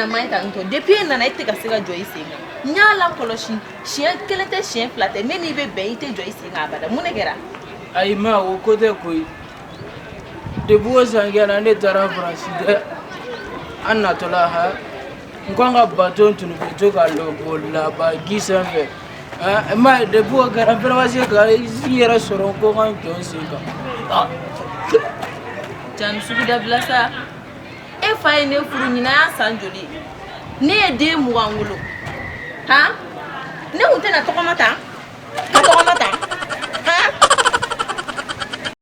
na ma ye tan tɔ, depuis e nana, e tɛ ka se ka jɔ i sen kan. N y'a lakɔlɔsi, siɲɛ kelen tɛ, siɲɛ fila tɛ, ne n'i bɛ bɛn, i tɛ jɔ i sen kan abada. Mun de kɛra? Ayi ma, o ko tɛ koyi. Depuis o san kɛra, ne taara Faransi dɛ. An natɔla ha, n ko an ka bato tun bɛ to ka lɔ bolilaba ji sanfɛ. N m'a ye, depuis o kɛra, n fana ma se ka n yɛrɛ sɔrɔ n ko ka n jɔ n sen kan. Jani sugu dabila sa. E fa ye ne furu, ɲinan y'a san joli ye? Ne ye den 20 wolo han. Ne kun tɛna tɔgɔma tan ka tɔgɔma tan.